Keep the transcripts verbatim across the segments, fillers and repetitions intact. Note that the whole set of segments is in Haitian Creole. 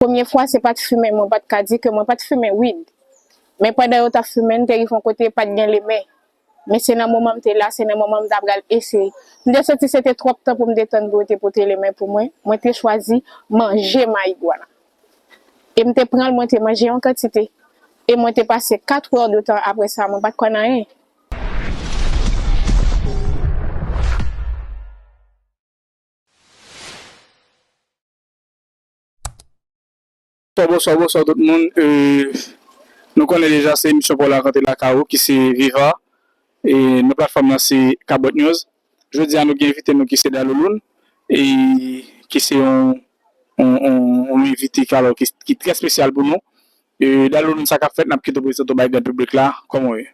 Premye fwa, se pa t fimen, mwen pa t ka di ke mwen pa t fimen wid. Men pandan yo t ap fimen, m te rive yon kote, pa t gen limen. Men se nan moman m te la, se nan moman m ta pral eseye. M te santi se te twòp tan pou m te tann pou yo te pote limen pou mwen. Mwen te chwazi manje mayigwana. E m te pran l, mwen te manje yon kantite. E mwen te pase kat è de tan apre sa, mwen pa t konn anyen. Bonswa, bonswa, bonswa tout moun. E, nou konnen deja se emisyon pa w la rantre lakay ou ki se Viva. E, nan platfòm nan se Kabòt News. Jodi a nou gen envite nou ki se Dalouloun. E, ki se yon, yon, yon, yon envite ki, alò, ki, ki trè espesyal pou nou. E, Dalouloun, sa k ap fèt, n ap kite w prezante w bay gran piblik la. Kòman w ye?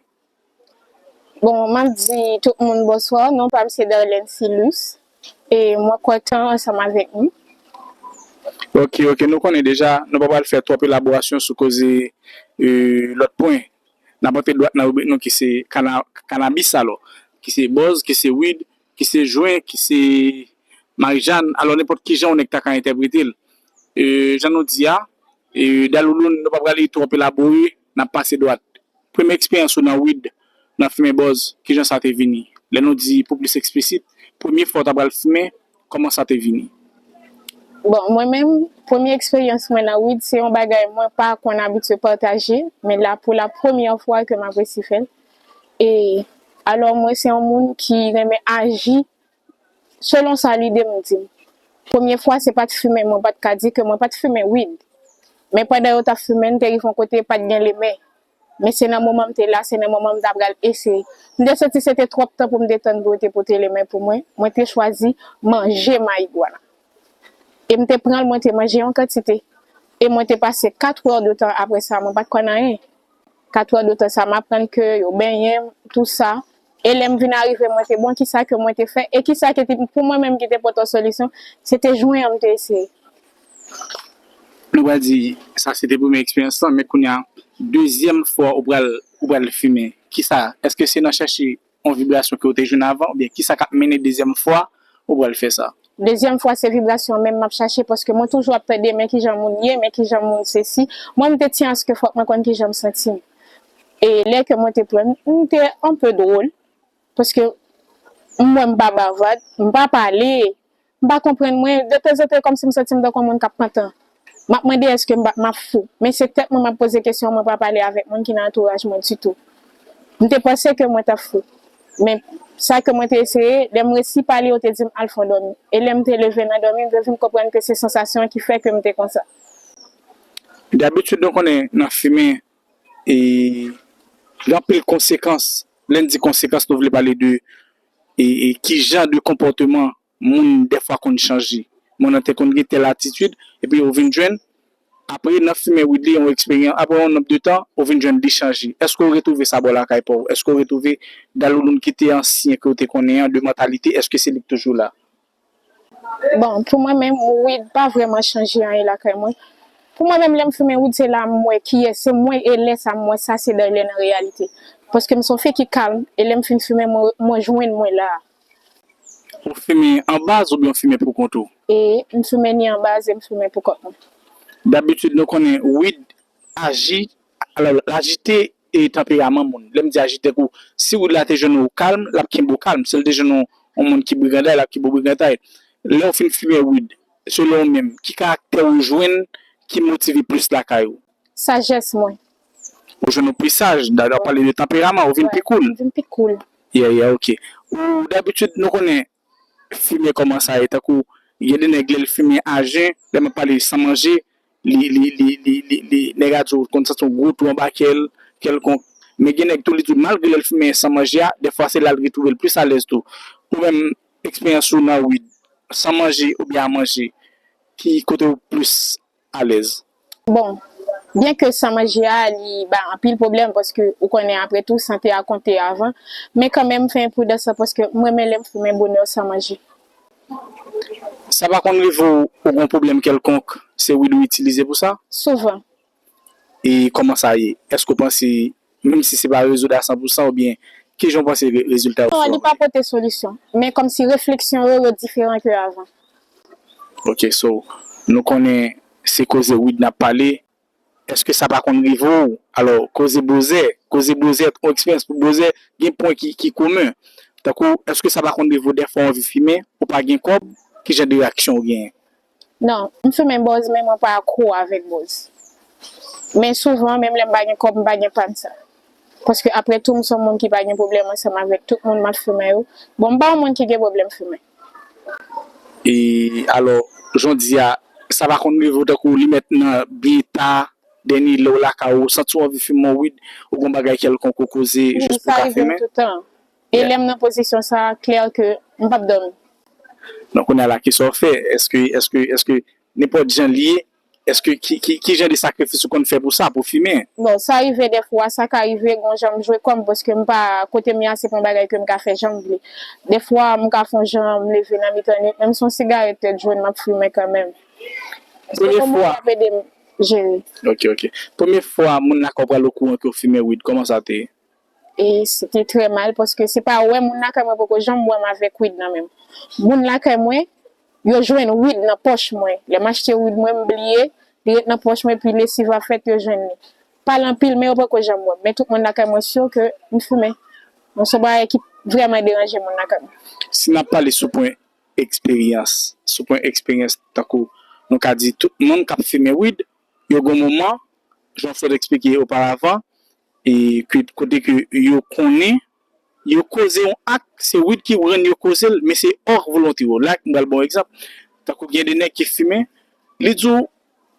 Bon, m ap di tout moun bonswa. Non pa m se Darlene Silus. E mwen kontan ansanm avèk nou. Ok, ok. Nou konnen deja, nou pa pral fè twòp elaborasyon sou koze e, lòt pwen. N ap antre dwat nan ribrik nou ki se kana, kanabis alò. Ki se bòz, ki se wid, ki se jwen, ki se marijàn. Alò, nenpòt ki jan yon nèg ta ka entèprete l. E, jan nou di a, e, Dalouloun, nou pa pral twòp elabore, n ap pase dwat. Premye eksperyans ou nan wid, nan fimen bòz, kijan sa te vini? Lè nou di pou plis eksplisit, premye fwa w ta pral fimen, kòman sa te vini? Bon, mwen menm, premye eksperyans mwen nan wid, se yon bagay mwen pa konn abitye pataje, men la pou la premyè fwa ke m ap resi fè l. E alò, mwen se yon moun ki renmen aji selon sa lide m di m. Premye fwa, se pa t fimen, mwen pa t ka di ke mwen pa t fimen wid. Men pandan yo t ap fimen, m te rive yon kote pa t gen limen. Men se nan moman m te la, se nan moman m ta pral eseye. M te santi se te twòp tan pou m te tann pou yo te pote limen pou mwen. Mwen te chwazi manje mayigwana. E m te pran l, mwen te manje yon kantite. E mwen te pase kat è de tan apre sa, mwen pa t konn anyen. Kat è de tan sa, m aprann ke yo benyen m, tou sa. E lè m vin arive, mwen te bon, kisa ke mwen te fè? E kisa ke te, pou mwen menm ki te pote yon solisyon, se te jwen an m te eseye. Nou pral di, sa se te premye eksperyans lan, men kounye a, dezyèm fwa ou pral, ou pral fimen, kisa? Èske se nan chèche yon vibrasyon ke w te jwenn avan, oubyen kisa k ap mennen dezyèm fwa ou pral fè sa? Dezyèm fwa, se vibrasyon menm m ap chache, paske mwen toujou ap tande, men kijan moun ye, men kijan moun sesi. Mwen, m te tyen aske fòk mwen konn kijan m santi m. E lè ke mwen te pran l, m te anpe dwòl, paske mwen, m pa bavard, m pa pale, m pa konprann mwen, detanzantan, e kòmsi m santi m tankou yon moun k ap pantan. M ap mande èske m pa, m ap fou. Men se tèt mwen m ap poze kesyon, mwen pa pale avèk moun ki nan antouraj mwen ditou. M te panse ke mwen t ap fou. Men sa ke mwen te eseye, lè m resi pale, yo te di m al fè yon dòmi. E lè m te leve nan dòmi, m te vin konprann ke se sansasyon an ki fè ke m te konsa. Dabitid, nou konnen nan fimen, e, gen anpil konsekans. Lè n di konsekans, nou vle pale de e, e ki jan de konpòteman moun dèfwa konn chanje. Moun nan te konn gen tèl atitid, epi ou vin jwenn, apre nan fimen wid li, yon eksperyans, apre yon nonb de tan, ou vin jwenn li chanje. Èske w retwouve sa bò lakay pa w? Èske w retwouve Dalouloun ki te ansyen ke w te konnen an, de mantalite, èske se li k toujou la? Bon, pou mwen menm, wid pa vrèman chanje anyen lakay mwen. Pou mwen menm, lè m fimen wid, se la m wè kiyès, se mwen, e lè sa m wè sa se Darlene an reyalite. Paske m se yon fi ki kalm, e lè m fin fimen, mwen, mwen jwenn mwen la a. Ou fimen an baz oubyen w fimen pou kont ou? E m fimen ni an baz e m fimen pou kont mwen. Dabitid, nou konnen wid aji, alò, l ajite e tanperaman moun. Lè m di ajite, tankou, si wid la te jwenn ou kalm, l ap kenbe w kalm. Si l te jwenn ou, yon moun ki briganday, l ap kenbe w briganday. Lè w fin fimen wid, selon w menm, ki karaktè ou jwenn ki motive plis lakay ou? Sajès mwen. Ou jwenn ou pi saj, dayè w ap pale de tanperaman, ou vin pi koul. M vin pi koul. Yeah, yeah, ok. Ou, dabitid, nou konnen fimen kòman sa ye, tankou, gen de nèg lè l fimen ajen, lè m ap pale san manje, li, li, li, li, li, li, nèg a di w konn santi yon gwo twou anba kè l, kèlkonk. Men gen nèg tou, li di w, malgre lè l fimen san manje a, dèfwa se la l retwouve l plis alèz tou. Ou menm, eksperyans ou nan wid, san manje oubyen a manje, ki kote w plis alèz? Bon, byenke san manje a, li ba anpil pwoblèm, paske ou konnen, apre tou, sante a konte avan, men kanmenm, m fè enpridans lan, paske m renmen lè m fimen bonè san manje. Sa pa konn rive w, ou gen yon pwoblèm kèlkonk, se wid ou itilize pou sa? Souvan. E kòman sa ye? Èske w panse, menm si se pa rezoud a san pou san, oubyen kijan w panse re-, rezilta yo? Non, li pa pote solisyon. Men kòmsi refleksyon yo, yo diferan ke avan. Ok, so, nou konnen se koze wid n ap pale, èske sa pa konn rive w? Alò, koze bozè, koze bozè, yon eksperyans pou bozè, gen pwen ki, ki komen. Tankou, èske sa pa konn rive w dèfwa w anvi fimen, ou pa gen kòb, ki jan de reyaksyon w genyen? Non, m fimen bòz, men mwen pa akwo avèk bòz. Men souvan, menm lè m pa gen kòb, m pa gen pa m sa. Paske apre tou, m se yon moun ki pa gen pwoblèm ansanm avèk tout moun m ap fimen yo. Bon, m pa yon moun ki gen pwoblèm fimen. E alò, jan w di a, sa pa konn rive w tankou li mèt nan byen ta, dènye lè w lakay ou, ou santi w anvi fimen yon wid, ou gen yon bagay kèlkonk ou koze jis pou w ka fimen? Wi, sa rive m toutan. E lè m nan pozisyon sa a, klè ke m p ap dòmi. Donk, kounye a la, kisa w fè? Èske, èske, èske, nenpòt jan l ye, èske, ki, ki, ki jan de sakrifis ou konn fè pou sa, pou fimen? Bon, sa rive dèfwa, sa ka rive, gon jan m jwe kò m, paske m pa, kote m ye a, se pa yon bagay ke m ka fè jan m vle. Dèfwa, m ka fè yon jan, m leve nan mitan nwit, menm si yon sigarèt tèt jwenn, m ap fimen kanmenm. Paske se yon moun k ap ede m jere. Ok, ok. Premye fwa, moun lakay ou pral okouran ke w fimen wid, kòman sa te ye? E se te trè mal, paske se pa wè moun lakay mwen poko janm wè m avèk wid nan men m. Moun lakay mwen, yo jwenn wid nan pòch mwen. Lè m achte wid mwen, m bliye, li ret nan pòch mwen, epi lesiv ap fèt, yo jwenn li. Pa l anpil, men yo poko janm wè m. Men tout moun lakay mwen si ke m fimen. Donk, se yon bagay ki vrèman deranje moun lakay mwen. Si n ap pale sou pwen eksperyans, sou pwen eksperyans, tankou nou ka di tout moun k ap fimen wid, yo gen yon moman, jan w sot eksplike oparavan, e ke, kote ke yo konnen, yo koze yon ak, se wid ki rann yo koze l, men se hors volonté yo. La, m pral ba w egzanp. Tankou gen de nèg ki fimen, li di w,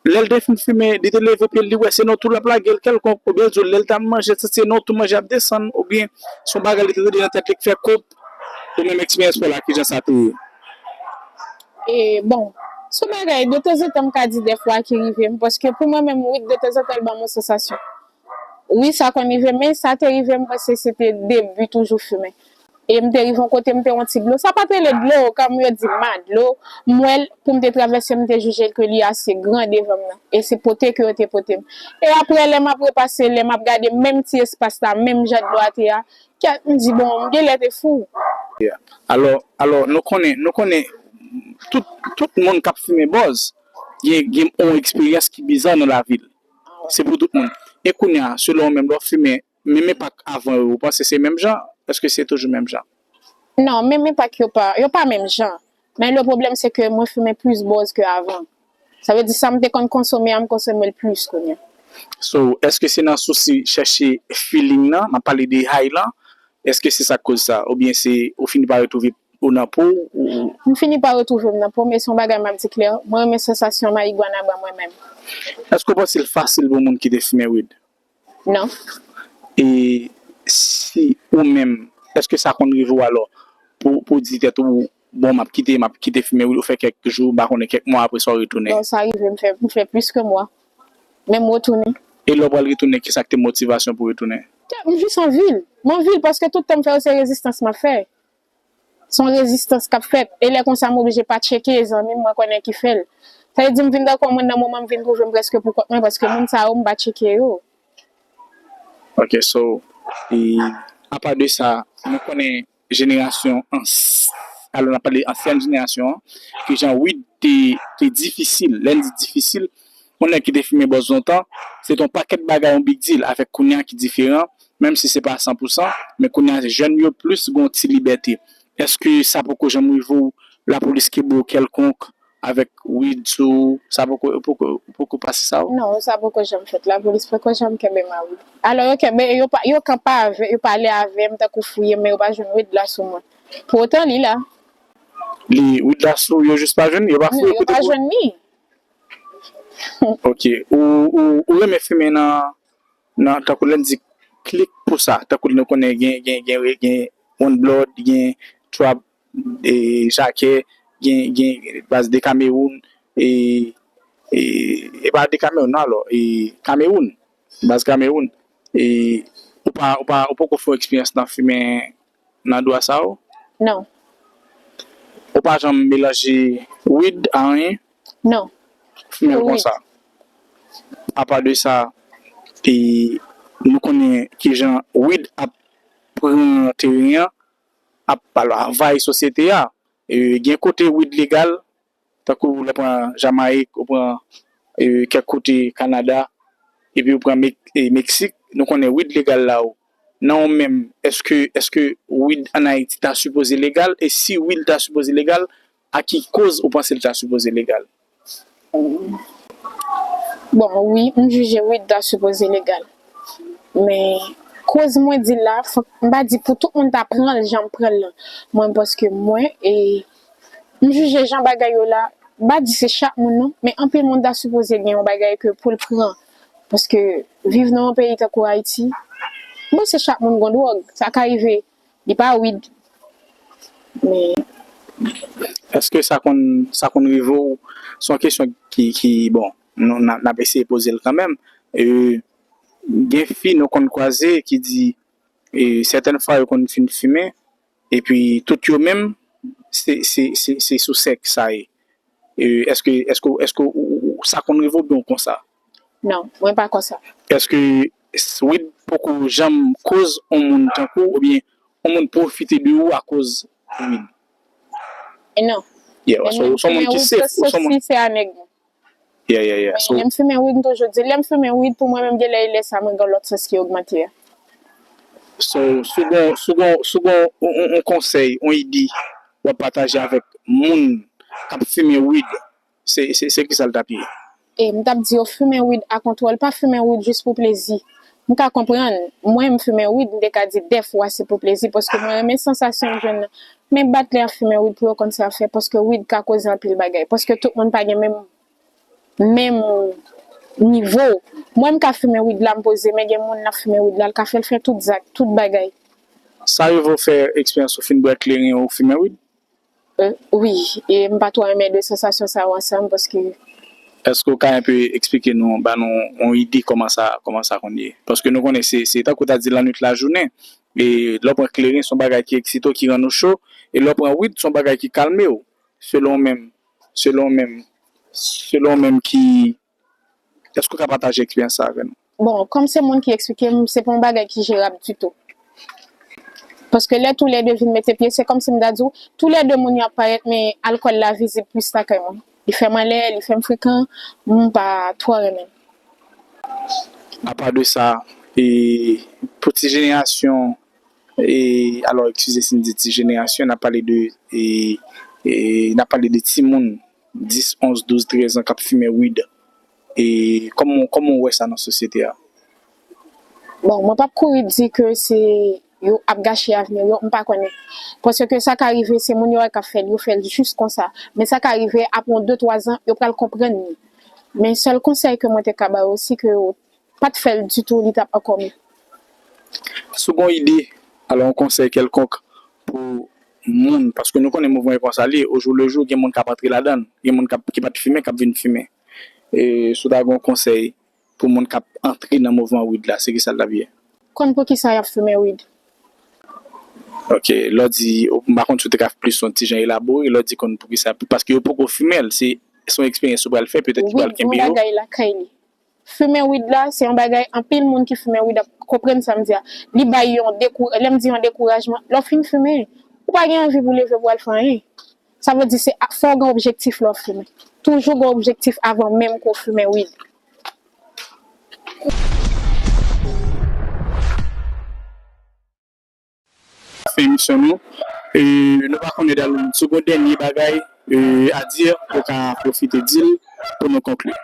lè l te fin fimen, li te leve pye l, li wè se nan twou l ap lage l kèlkonk, oubyen l di w lè l t ap manje, l santi se nan twou manje ap desann, oubyen se yon bagay li te tande nan tèt li k fè koup. Ou menm eksperyans pa w la, kijan sa te ye? E, bon, se yon bagay, detanzantan, m ka di dèfwa ki rive m, paske pou mwen menm, wid, detanzantan, l ban m yon sansasyon. Wi, sa konn rive m, men sa te rive m, paske se te debi toujou fimen. E m te rive yon kote, m te wè yon ti dlo. Sa pa t rele dlo, kòm yo di ma dlo. M wè l, pou m te travèse, m te jije ke li ase gran devan m nan. E se pote ke yo te pote m. E apre, lè m ap repase, lè m ap gade menm ti espas la, menm jan dlo a te a, kèt, m di, bon, m genlè te fou. Alò, alò, nou konnen, nou konnen, tout, tout moun k ap fimen bòz, gen, gen yon eksperyans ki biza nan lavi l. Se pou tout moun. E kounye a, selon ou menm, lè w fimen, menm enpak avan yo, ou panse se menm jan? Èske se toujou menm jan? Non, menm enpak yo pa, yo pa menm jan. Men le pwoblèm se ke mwen fimen plis bòz ke avan. Sa vle di sa m te konn konsome a, m konsome l plis kounye a. So, èske se nan sousi chèche feeling nan, m ap pale de high lan, èske se sa k koz sa? Oubyen se ou fini pa retwouve ou nan po w? Ou... M fini pa retwouve m nan po m, e se yon bagay m ap di klè, mwen renmen sansasyon marigwana ban mwen menm. Èske w panse l fasil pou moun ki te fimen wid? Non. E si ou menm, èske sa konn rive w alò pou, pou di tèt ou, bon, m ap kite, m ap kite fimen wid, ou fè kèk jou, m pa konnen, kèk mwa, apre sa w retounen? Non, sa rive m fè, m fè plis ke mwa. Men m retounen. E lè w pral retounen, kisa k te motivasyon pou w retounen? M jis anvi l. M anvi l paske tout tan m fè yo se rezistans m ap fè. Se yon rezistans k ap fèt. E lè konsa m oblije pa tcheke zanmi m mwen konnen ki fè l. Sa vle di m vin tankou yon moun nan moman m vin twouve m prèske pou kont mwen paske moun sa yo m pa tcheke yo. Ok, so, e, apa de sa, nou konnen jenerasyon, alò n ap pale ansyèn jenerasyon an, kijan wid te, te difisil. Lè n di difisil, yon nèg ki te fimen bòz lontan, se te yon pakèt bagay, yon big deal, avèk kounye a ki diferan, menm si se pa san pou san, men kounye a jèn yo plis gen yon ti libète. Èske sa poko janm rive w, lapolis kenbe w kèlkonk avèk wid sou, sa poko, poko, poko pase sa w? Non, sa poko janm fèt. Lapolis poko janm kenbe m a wid. Alò yo kenbe, yo pa, yo kanpe avè, yo pale avè m, tankou fouye m, men yo pa jwenn wid la sou mwen. Poutan li la. Li, wid la sou, yo jis pa jwenn, yo pa fouye kote pou... Non, yo pa jwenn li. Ok. Ou, ou, ou renmen fimen nan, nan, tankou lè n di klik pou sa, tankou nou konnen gen, gen, gen, gen One Blood, gen Trap, e, Jakè, gen, gen baz de Kamewoun, e, e, e pa de Kamewoun, non, alò, e, Kamewoun, baz Kamewoun. E, ou pa, ou pa, ou poko fè eksperyans nan fimen nan dwa sa yo? Non. Ou pa janm melanje wid a anyen? Non. Fimen l konsa. Apa de sa, e, nou konnen kijan wid ap pran teren an, ap, ap anvayi sosyete a. E, gen kote wid legal, tankou lè pran Jamayik, ou pran e, kèk kote Kanada, epi ou pran Mek-, e, Meksik, nou konnen weed legal la ou. Nan ou menm, èske, èske weed ann Ayiti ta sipoze legal? E si weed ta sipoze legal, a ki koz ou panse l ta sipoze legal? Bon, wi, m jije weed ta sipoze legal. Men, koz mwen di l la, fòk m pa di pou tout moun ta pran l jan m pran l lan. Mwen, paske mwen, e, m jije jan bagay yo la, m pa di se chak moun non, men anpil moun ta sipoze gen yon bagay ke pou l pran. Paske viv nan yon peyi tankou Ayiti, m panse chak moun gon dwòg. Sa ka rive, li pa weed. Men, Èske sa konn, sa konn rive w? Se yon kesyon ki, ki bon, nou, n a, n ap eseye poze l kanmenm. E, gen fi nou konn kwaze ki di, e, sètèn fwa yo konn fin fimen, epi tout yo menm, se, se, se, se sou sèks sa ye. E, èske, èske, èske ou, ou, ou, sa konn rive w oubyen w konsa? Non, mwen pa konsa. Èske s-, weed poko janm koz yon moun tankou w, oubyen yon moun pwofite de ou akoz weed? E non. Yeah, so, ou se yon moun ki safe, ou se yon moun. Si se a nèg mwen. Yeah, yeah, yeah. So, Lè m fimen weed, m toujou di, lè m fimen weed, pou mwen menm, gen lè e lè sa, mwen gen lòt sans ki ogmante a. So, si w gon, si w gon, si w gon yon, yon, yon konsèy, yon ide w ap pataje avèk moun k ap fimen weed, se, se, se kisa l t ap ye? E m t ap di yo fimen weed a kontwòl, pa fimen weed jis pou plezi. M ka konprann, mwen m fimen weed, m te ka di dèfwa se pou plezi, paske mwen renmen sansasyon m jwenn nan. Men bat lè y ap fimen weed pou yo konn sa y ap fè, paske weed ka koze anpil bagay, paske tout moun pa gen menm menm nivo. Mwen, m ka fimen weed la, m poze, men gen moun nan fimen weed la, l ka fè l fè tout zak, tout bagay. Sa rive w fè eksperyans ou fin bwè kleren ou fimen weed? Wi, e m pa twò renmen de sansasyon sa yo ansanm paske. Èske w ka enpe eksplike nou, ba nou yon ide kòman sa, kòman sa konn ye? Paske nou konnen se, se tankou w ta di lannwit lajounen. E lè w pran kleren, se yon bagay ki eksite w, ki rann ou cho. E lè w pran weed, se yon bagay ki kalme w. Selon w menm, selon w menm, selon w menm ki, èske w ka pataje eksperyans sa avè nou? Bon, kòm se moun ki eksplike m, se pa yon bagay ki jerab ditou. Paske lè toulède vin mete pye, se kòmsi m ta di w, toulède moun yo ap parèt, men alkòl la vizib plis lakay mwen. Li fè m anlè, li fè m frekan, m pa twò renmen l. Apa de sa, e, pou ti jenerasyon, e, alò, eskize si m di ti jenerasyon, n ap pale de, e, e, n ap pale de timoun dis, onz, douz, trèz an k ap fimen weed. E kòman, kòman w wè sa nan sosyete a? Bon, mwen p ap kouri di ke se yo ap gache avni yo, m pa konnen. Paske sa ka rive, se moun yo wè k ap fè l, yo fè l jis konsa. Men sa ka rive, apre yon de, twa zan, yo pral konprann li. Men sèl konsèy ke mwen te ka ba yo, si ke yo pa t fè l ditou, li t ap ankò mye. Si w gen yon ide, alò yon konsèy kèlkonk pou moun, paske nou konnen mouvman e konsa l ye, ojou lejou, gen moun k ap antre ladan l, gen moun k ap, ki pa t fimen, k ap vin fimen. E si w ta gen yon konsèy pou moun k ap antre nan mouvman weed la, se kisa l t ap ye? Konn poukisa y ap fimen weed. Ok, lè w di, m pa konn si w te ka plis yon ti jan elabore, lè w di konn poukisa, paske yo poko fimen l, se, se yon eksperyans ou pral fè, petèt ki pral kenbe yo. Wi, yon bagay lakay li. Fimen weed la, se yon bagay anpil moun ki fimen weed ap konprann sa m di a. Li bay yon dekou-, lè m di yon dekourajman, lè w fin fimen, ou pa gen anvi pou leve pou al fè anyen. Sa vle di se a-, fò w gen objektif lè w ap fimen. Toujou gen objektif avan menm ke w fimen weed. Fen emisyon nou. E, nou pa konnen Daloulou, si w gen yon dènye bagay, e, a dire, ou ka pwofite di l pou nou konkli.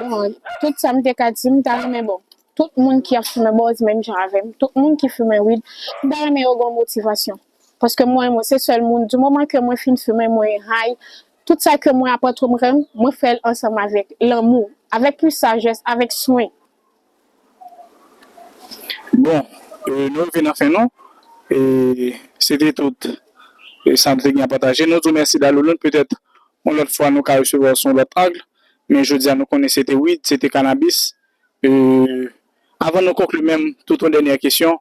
Bon, tout sa m te ka di, m ta renmen, bon, tout moun ki ap fimen bòz menm jan avè m, tout moun ki fimen weed, m ta renmen yo gen yon motivasyon. Paske mwen, mwen se sèl moun, di moman ke mwen fin fimen, mwen high, tout sa ke mwen ap antreprendre, mwen fè l ansanm avèk lanmou, avèk plis sajès, avèk swen. Bon, e, nou rive nan fen nou. E, se te tout, e, sa m te gen a pataje. Nou di w mèsi Daloulou, petèt yon lòt fwa nou ka resevwa w sou yon lòt ang. Men jodi a nou konnen se te weed, se te kanabis. E, avan nou konkli menm, tout yon dènyè kesyon.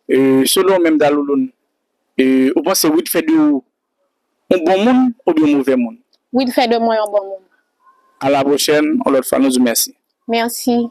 E, selon w menm Daloulou, e, ou panse weed fè de ou yon bon moun oubyen yon move moun? Weed fè de mwen yon bon moun. A la pwochèn, yon lòt fwa, nou di w mèsi. Mèsi.